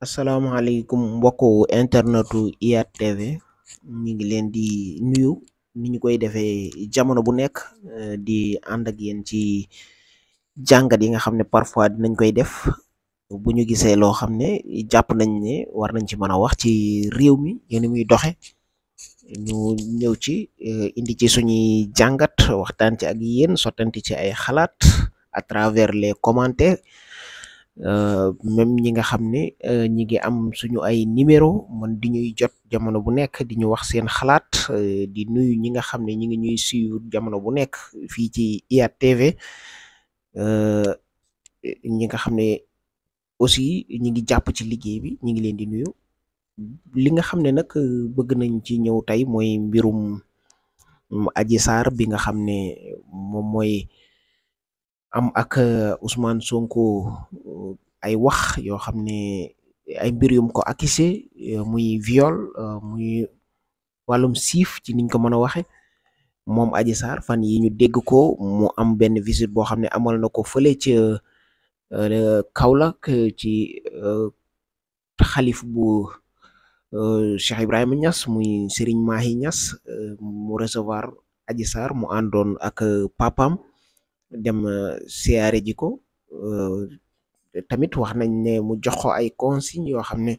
asalaamaaleykum mbokku internetu IYAT TV ñu ngi leen di nuyu ni ñu koy defee jamono bu nekk di ànd ak yéen ci jàngat yi nga xam ne parfois dinañ koy def bu ñu gisee loo xam ne jàpp nañ ne war nañ ci mën a wax ci réew mi yéen muy doxe ñu ñëw ci indi ci suñuy jàngat waxtaan ci ak yéen sottanti ci ay xalaat à travers les commentaires. Même ñi nga xam ne ñi ngi am suñu ay numéro man di ñuy jot jamono bu nekk di ñu wax seen xalaat di nuyu ñi nga xam ne ñi ngi ñuy suivre jamono bu nekk fii ci IYAT TV ñi nga xam ne aussi ñi ngi jàpp ci liggéey bi ñi ngi leen di nuyu li nga xam ne nag bëgg nañ ci ñëw tey mooy mbirum Adji Sarr bi nga xam ne moom mooy am ak Ousmane Sonko ay wax yoo xam ne ay mbir yum ko accusé muy viol muy wàllum siif ci niñ ko mën a waxe moom Adji Sarr fan yi ñu dégg ko mu am benn visite boo xam ne amal na ko fële ca Kaolack ci xalif bu Cheikh Ibrahima Niass muy Serigne Mahi Niass mu recevoir Adji Sarr mu àndoon ak papam dem siyaare ji ko tamit wax nañ ne mu jox ko ay consignes yoo xam ne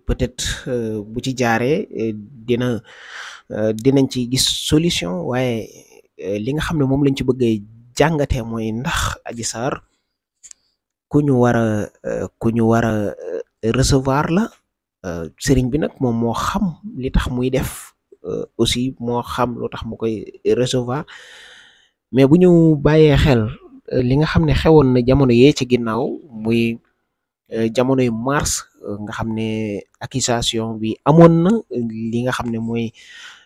peut-être bu ci jaaree dinañ ci gis solution waaye li nga xam ne moom lañ ci bëgg a jàngatee mooy ndax Adji Sarr ku ñu war a recevoir la sëriñ bi nag moom moo xam li tax muy def aussi moo xam lu tax mu koy recevoir. Mais bu ñu bàyyee xel li nga xam ne xewoon na jamono yee ci ginnaaw muy jamonoy mars nga xam ne accusation bi amoon na li nga xam ne mooy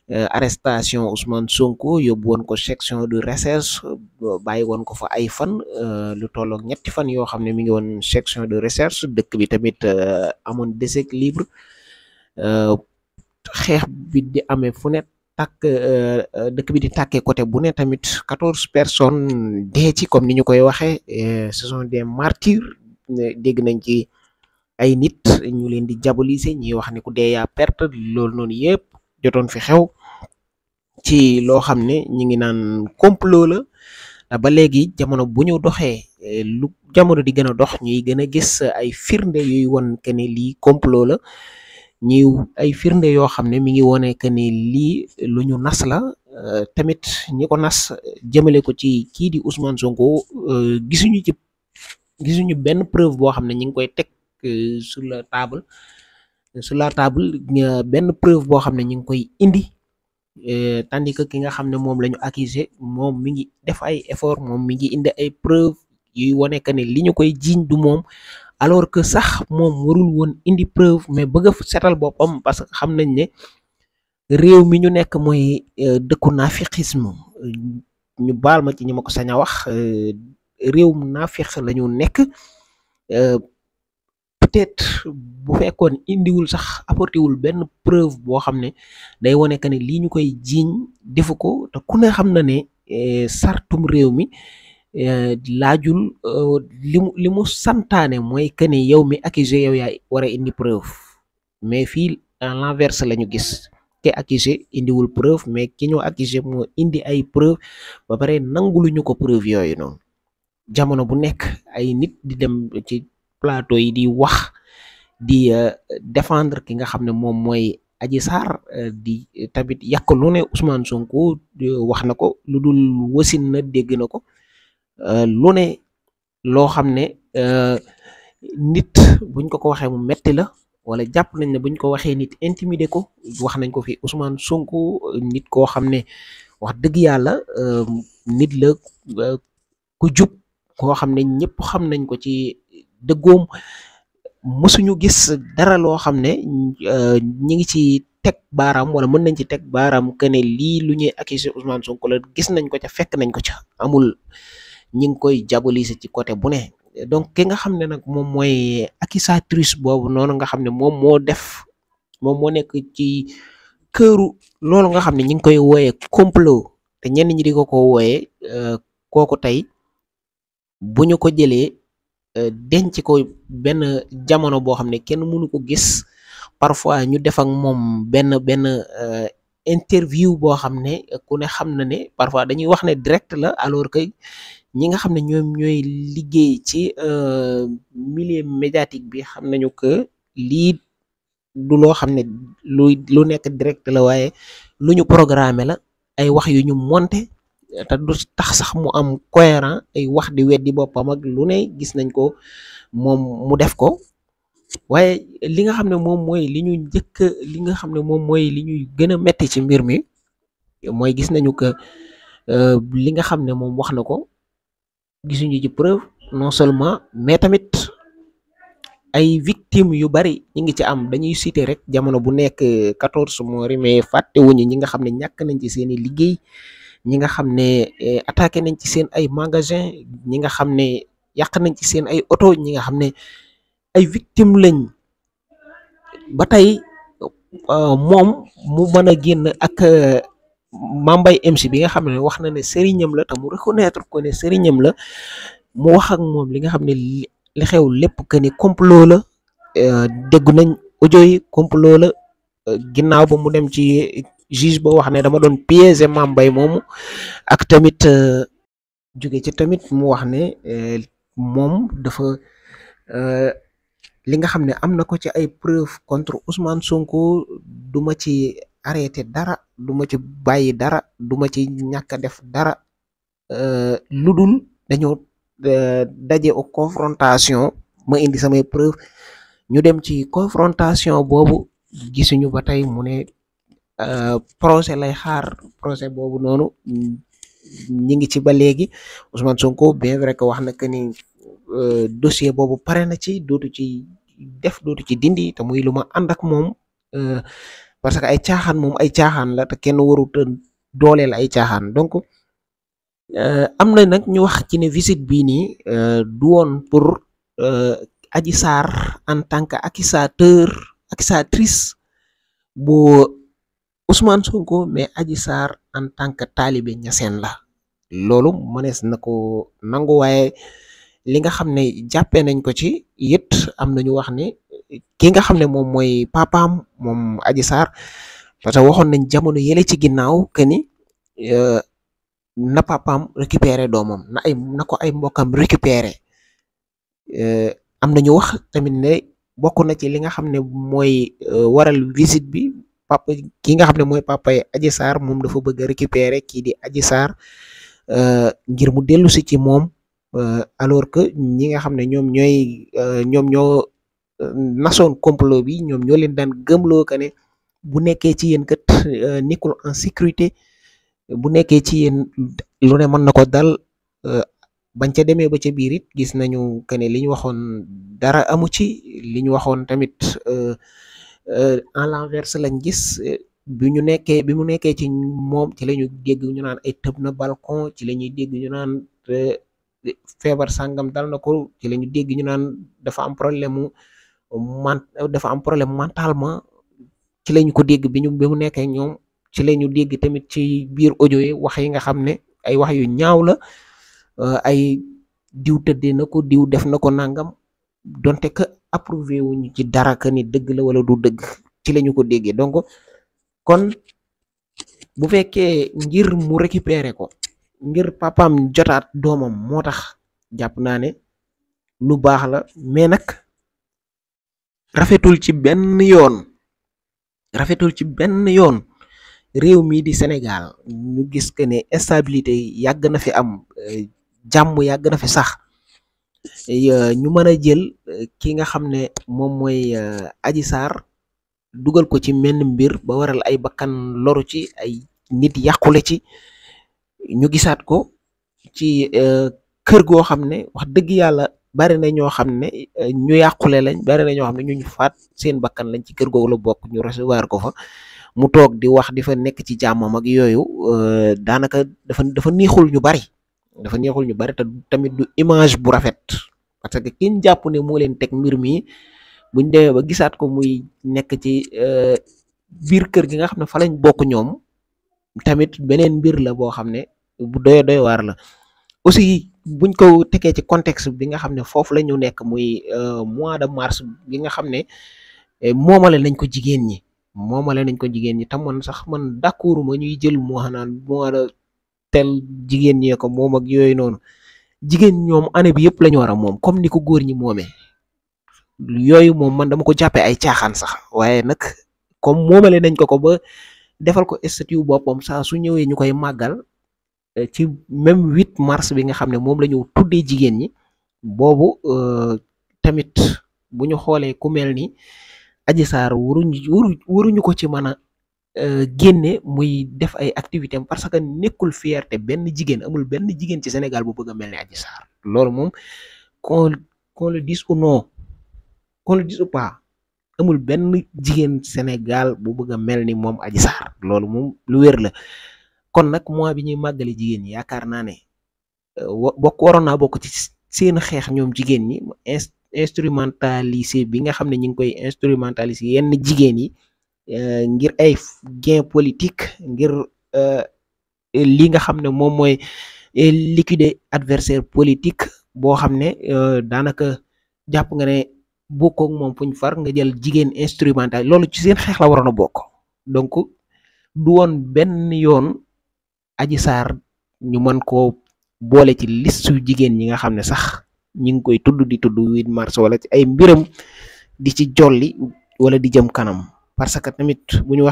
arrestation Ousmane Sonko yóbbu woon ko section de recherche bàyyi woon ko fa ay fan lu tollook ñetti fan yoo xam ne mi ngi woon section de recherche dëkk bi tamit amoon déséquilibre xeex bi di amee fu ne tàkk dëkk bi di tàkkee côté bu ne tamit 14 personnes dee ci comme ni ñu koy waxee ce sont des martyrs dégg nañ ci ay nit ñu leen di diaboliser ñuy wax ne ku dee yaa perte loolu noonu yëpp jotoon fi xew ci loo xam ne ñu ngi naan complot la ba léegi jamono bu ñu doxee lu jamono di gën a dox ñuy gën a gis ay firnde yuy won que ne lii complot la ñi ay firnde yoo xam ne mi ngi wone que ni lii lu ñu nas la tamit ñi ko nas jëmale ko ci kii di Ousmane Sonko gisuñu benn preuve boo xam ne ñi ngi koy teg sur la table benn preuve boo xam ne ñi ngi koy indi tandis que ki nga xam ne moom la ñu accusé moom mi ngi def ay effort moom mi ngi indi ay preuve yuy wone que ne li ñu koy jiiñ du moom alors que sax moom warul woon indi preuve mais bëgg a setal boppam parce que xam nañ ne réew mi ñu nekk mooy dëkku naafiqisme ñu baal ma ci ñi ma ko sañ a wax réewum naafiq la ñu nekk peut-être bu fekkoon indiwul sax apporté wul benn preuve boo xam ne day wone que ne lii ñu koy jiiñ defu ko te ku ne xam na ne sartum réew mi laajul li mu santaane mooy que ne yow mi accusé yow yaa war a indi preuve mais fii en l'inverse la ñu gis ke accusé indiwul preuve mais ki ñu accusé moo indi ay preuve ba pare nanguluñu ko preuve yooyu noonu jamono bu nekk ay nit di dem ci plateau yi di wax di défendre ki nga xam ne moom mooy Adji Sarr di tamit yàq lu ne Ousmane Sonko wax na ko lu dul wasin na dégg na ko lu ne loo xam ne nit buñ ko waxee mu metti la wala jàpp nañ ne buñ ko waxee nit intimidé ko wax nañ ko fi Ousmane Sonko nit koo xam ne wax dëgg yàlla nit la ku jub koo xam ne ñëpp xam nañ ko ci dëggoom mësuñu gis dara loo xam ne ñi ngi ci teg baaraam wala mën nañ ci teg baaraam que ne lii lu ñuy accuser Ousmane Sonko la gis nañ ko ca fekk nañ ko ca amul ñi ngi koy diaboliser ci côté bu ne donc ki nga xam ne nag moom mooy accusatrice boobu noonu nga xam ne moom moo nekk ci këru loolu nga xam ne ñi ngi koy wooyee complot te ñenn ñi di ko wooyee kooku tey bu ñu ko jëlee denc ko benn jamono boo xam ne kenn mënu ko gis. Parfois ñu def ak moom benn interview boo xam ne ku ne xam na ne parfois dañuy wax ne direct la, alors que ñi nga xam ne ñoom ñooy liggéey ci milieu médiatique bi xam nañu que lii du loo xam ne lu nekk direct la, waaye lu ñu programmé la, ay wax yu ñu monté te du tax sax mu am cohérent, ay wax di weddi boppam ak lu ne gis nañ ko moom mu def ko. waaye li nga xam ne moom mooy li ñu njëkk li nga xam ne moom mooy li ñuy gën a metti ci mbir mi mooy gis nañu que li nga xam ne moom wax na ko gisuñu ci preuve, non seulement mais tamit ay victimes yu bari ñi ngi ci am. Dañuy citer rek jamono bu nekk 14 morts mais fàttewuñu ñi nga xam ne ñàkk nañ ci seeni liggéey, ñi nga xam ne attaqué nañ ci seen ay magasin, ñi nga xam ne yàq nañ ci seen ay oto, ñi nga xam ne ay victime lañ. ba tey moom mu mën a génn ak Mame Mbaye MC bi nga xam ne wax na ne sëriñam la te mu reconnaître ko ne sëriñam la, mu wax ak moom li nga xam ne li xew lépp que ni complot la. dégg nañ audio yi complot la. ginnaaw ba mu dem ci juge ba wax ne dama doon piéger Mame Mbaye moomu, ak tamit jóge ci tamit mu wax ne moom dafa li nga xam ne am na ko ci ay preuve contre Ousmane Sonko, duma ci arrêté dara, duma ci bàyyi dara, duma ci ñàkk a def dara, lu dul dañoo daje au confrontation ma indi samay preuve. ñu dem ci confrontation boobu gisuñu ba tey mu ne procès lay xaar. procès boobu noonu ñi ngi ci ba léegi. Ousmane Sonko bien vrai que wax na que ni dossier boobu pare na ci, dootu ci dindi, te muy lu ma ànd ak moom, parce que ay caaxaan moom ay caaxaan la te kenn warut a dooleel ay caaxaan. donc am na nag ñu wax ci ne visite bii nii du woon pour Adji Sarr en tant que accusatrice bu Ousmane Sonko, mais Adji Sarr en tant que taalibe Ñaseen la. loolu mënees na ko nangu, waaye li nga xam ne jàppee nañ ko ci it am na ñu wax ne ki nga xam ne moom mooy papaam moom Adji Sarr, parce que waxoon nañ jamono yële ci ginnaaw que ni na papaam récupérer doomam, na ko ay mbokkam récupérer. am na ñu wax tamit ne bokk na ci li nga xam ne mooy waral visite bi, ki nga xam ne mooy papay Adji Sarr moom dafa bëgg a récupérer kii di Adji Sarr ngir mu dellu si ci moom. alors que ñi nga xam ne ñoom ñoo nasoon complot bi, ñoom ñoo leen daan gëmloo que ne bu nekkee ci yéen kat nekkul en sécurité, bu nekkee ci yéen lu ne mën na ko dal. bañ ca demee ba ca biir it gis nañu que ne li ñu waxoon dara amu ci. li ñu waxoon tamit en l'envers lañ gis. bi mu nekkee ci moom ci la ñu dégg ñu naan ay tëb na balcon, ci la ñuy dégg ñu naan feebar sàngam dal na ko, ci la ñu dégg ñu naan dafa am problème mentalement, ci la ñu ko dégg bi mu nekkee ñoom. ci la ñu dégg tamit ci biir audio yi wax yi nga xam ne ay wax yu ñaaw la, ay diw tëddee na ko, diw def na ko nangam, donte que approuvé wuñu ci dara que ni dëgg la wala du dëgg. ci la ñu ko déggee. donc kon bu fekkee ngir mu récupérer ko, ngir papaam jotaat doomam moo tax, jàpp naa ne lu baax la. mais nag rafetul ci benn yoon réew mi di Sénégal ñu gis que ne instabilité yàgg na fi am, jàmm yàgg na fi sax, ñu mën a jël ki nga xam ne moom mooy Adji Sarr dugal ko ci menn mbir ba waral ay bakkan loru ci, ay nit yàqule ci. ñu gisaat ko ci kër goo xam ne wax dëgg yàlla bari na ñoo xam ne ñu yàqule lañ, bari na ñoo xam ne ñu faat seen bakkan lañ, ci kër googu la bokk. ñu recevoir ko fa mu toog di wax di fa nekk ci jàmmam ak yooyu. daanaka dafa neexul ñu bari, te tamit du image bu rafet, parce que kin jàpp ne moo leen teg mbir mi buñ demee ba gisaat ko muy nekk ci biir kër gi nga xam ne fa lañ bokk ñoom, tamit beneen mbir la boo xam ne bu doy waar la. aussi buñ ko tekee ci contexte bi nga xam ne foofu la ñu nekk muy mois de mars bi nga xam ne moomale nañ ko jigéen ñi moomale nañ ko jigéen ñi tam man sax man d'accord ma ñuy jël moo xanaan mois de tel jigéen ñee ko moom ak yooyu noonu jigéen ñoom année bi yëpp la ñu war a moom comme ni ko góor ñi moomee yooyu moom man dama ko jàppee ay caaxaan sax waaye nag comme moomale nañ ko ba defal ko statut boppam saa su ñëwee ñu koy màggal ci même 8 mars bi nga xam ne moom la ñu tuddee jigéen ñi boobu tamit bu ñu xoolee ku mel ni Adji Sarr waruñu ko ci mën a génne muy def ay activité am parce que nekkul fierté benn jigéen amul benn jigéen ci Sénégal bu bëgg a mel ni Adji Sarr loolu moom qu'on qu'on le dise ou non qu'on le dise ou pas amul benn jigéen Sénégal bu bëgg a mel ni moom Adji Sarr loolu moom lu wér la kon nag mois bi ñuy màggale jigéen ñi yaakaar naa ne waroon naa bokk ci seen xeex ñoom jigéen ñi instrumentaliser bi nga xam ne ñu ngi koy instrumentaliser yenn jigéen yi ngir ay gain politique ngir li nga xam ne moom mooy liquider adversaire politique boo xam ne daanaka jàpp nga ne bokkook moom fuñ far nga jël jigéen instrumental loolu ci seen xeex la waroon a bokk donc du woon benn yoon Adji Sarr ñu mën koo boole ci listu jigéen ñi nga xam ne sax ñi ngi koy tudd di tudd 8 mars wala ci ay mbiram di ci jolli wala di jëm kanam parce que tamit bu ñu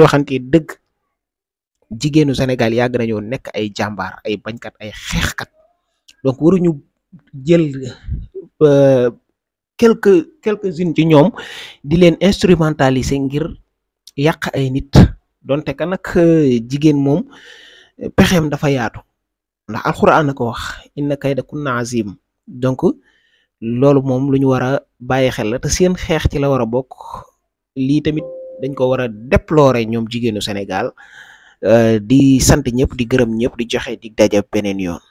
waxantee dëgg jigéenu Sénégal yàgg nañoo nekk ay jàmbaar ay bañkat ay xeexkat donc waruñu jël quelques-unes ci ñoom di leen instrumentaliser ngir yàq ay nit donte ka nag jigéen moom pexeem dafa yaatu ndax alxuraan na ko wax inna kayda kunna azim donc loolu moom lu ñu war a bàyyi xel la te seen xeex ci la war a bokk lii tamit dañ ko war a déplorer ñoom jigéenu Sénégal di sant ñëpp di gërëm ñëpp di joxe di daje beneen yoon